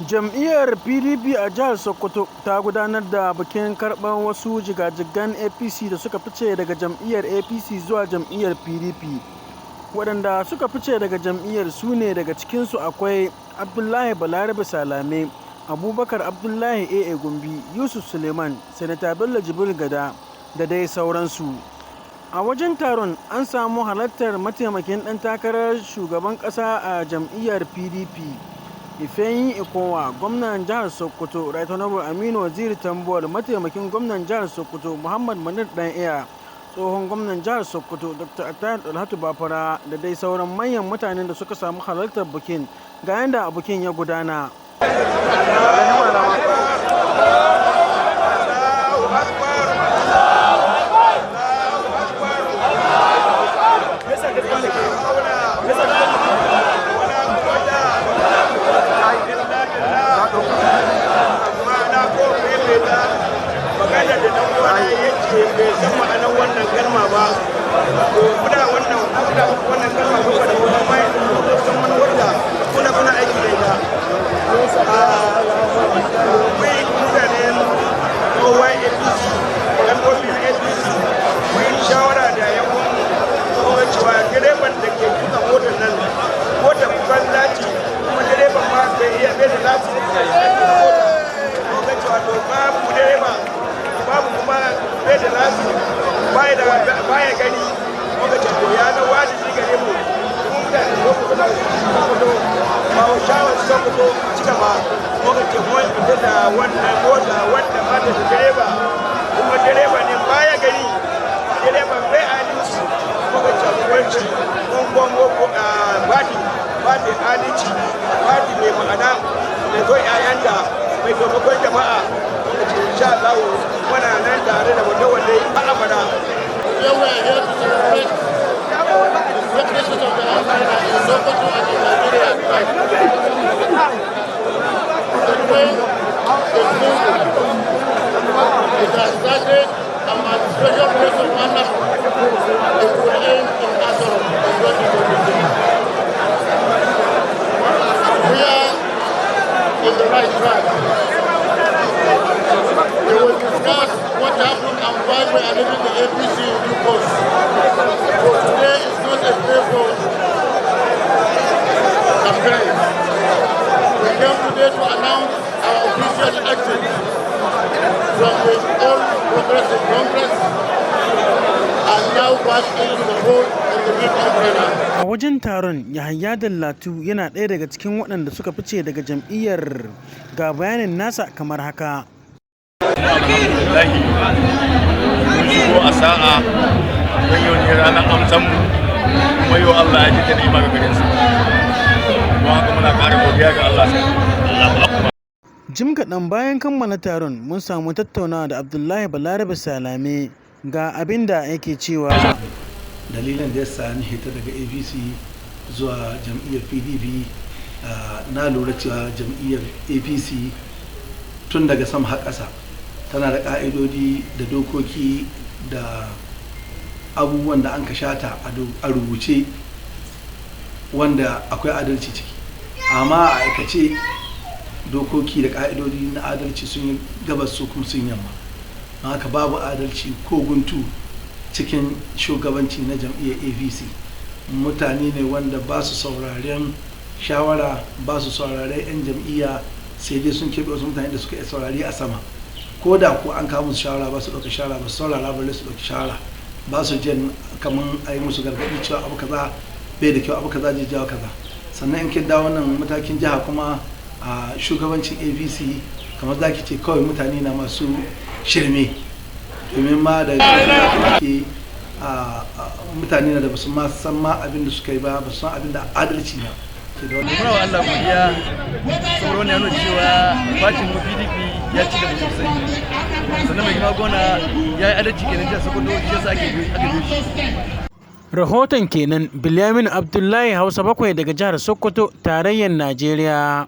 Jam'iyyar PDP a Jihar Sokoto ta gudanar da bikin karɓar wasu jigajigan APC da suka fice daga jam'iyyar APC zuwa jam'iyyar PDP. Waɗanda suka fice daga jam'iyyar su ne daga cikinsu akwai Abdullahi Balarabe Salame, Abubakar Abdullahi A.A. Gumbi, Yusuf Suleiman, Sanata Bello Jibril Gada da dai sauransu. A wajen taron an samu halartar mataimakin ɗan takarar shugaban ƙasa a jam'iyyar PDP, Ifeanyi Okowa, gwamnan jihar Sokoto, Right Honorable Aminu Waziri Tambuwal, mataimakin gwamnan jihar Sokoto, Muhammad Manir Ɗan'iya, tsohon gwamnan jihar Sokoto, Dr. Attahiru Dalhatu Bafarawa da dai sauran manyan mutanen da suka samu halartar bikin. Ga yadda bikin ya gudana. Magana da dan uwana yace bai san ma'anar wannan kalma ba, to kuna wannan kalma kuka da kuma mai san manuwar da kuna aiki da ita. Akwai mutanen kowa APC, membobin APC, mun shawara da yan uwan cewa direban da ke tuka motar nan, motar kusan lati, kuma direban ma bai iya, bai da lati tuka mota. Ko cewa to babu direba, babu kuma bai da lati, baya gani. Muka ce to ya na wajibi gare mu, mu mutane Sokoto da Sokoto ba wa shawar Sokoto ci gaba. Muka ce mun fita da wannan mota wanda ba ta da direba, kuma direba ne baya gani, direban bai adalci. Muka ce wanci mun gwamwo party, party adalci, party mai ma'ana, mai zo 'ya'yanta, mai taimakon jama'a. Muka ce insha Allah muna nan tare da Matawalle har abada. Today we are here to celebrate the greatness of the umbrella in Sokoto and in Nigeria at large. The train is moving. It has started, and by the special grace of Allah, it will end in Aso Rock in 2023. We are on the right track. We will discuss what happened and why we are leaving the APC in due course. So today is not a day for campaign. We came today to announce our official exit from the All Progressive Congress and now back into the fold of the big umbrella. A wajen taron, Yahaya Dallatu yana ɗaya daga cikin waɗanda suka fice daga jam'iyyar, ga bayanin nasa kamar haka. Alhamdulillahi, mun shigo a sa'a don yau ne ranar amsanmu, kuma yau Allah ya ji ni'ima ga gare su, don haka muna ƙara godiya ga Allah. Sai Allahu akbar. Jim kaɗan bayan kammala taron, mun samu tattaunawa da Abdullahi Balarabe Salame, ga abin da yake cewa. Dalilin da ya sa ni hita daga APC zuwa jam'iyyar PDP, na lura cewa jam'iyyar APC tun daga sama har ƙasa tana da ƙa'idodi da dokoki da abubuwan da an ka shata a rubuce wanda akwai adalci ciki, amma a aikace dokoki da ƙa'idodi na adalci sun yi gabas, su kuma sun yamma. Don haka babu adalci ko guntu cikin shugabanci na jam'iyyar APC. Mutane ne wanda ba su sauraren shawara, ba su sauraren 'yan jam'iyya, sai dai sun keɓe wasu mutane da suka iya saurari a sama. Ko da ko an kawo musu shawara, ba su ɗauki shawara, ba su saurara balle su ɗauki shawara. Ba su jin kamar a yi musu gargaɗi cewa abu kaza bai da kyau, abu kaza zai jawo kaza. Sannan in kin dawo wannan matakin jiha kuma, a shugabancin APC, kamar zaki ce kawai mutane na masu shirme, domin ma da ke mutane na da basu ma san ma abin da suka yi ba, ba su san abin da adalci ba. Muna wa Allah godiya saboda wannan ya nuna cewa partyn mu PDP ya ci gaba sosai. Sannan mai girma gwamna ya yi adalci kenan jihar Sokoto, shi yasa aka biyo shi. Rahoton kenan, Bilyamin Abdullahi, Hausa 7 daga jihar Sokoto, tarayyar Najeriya.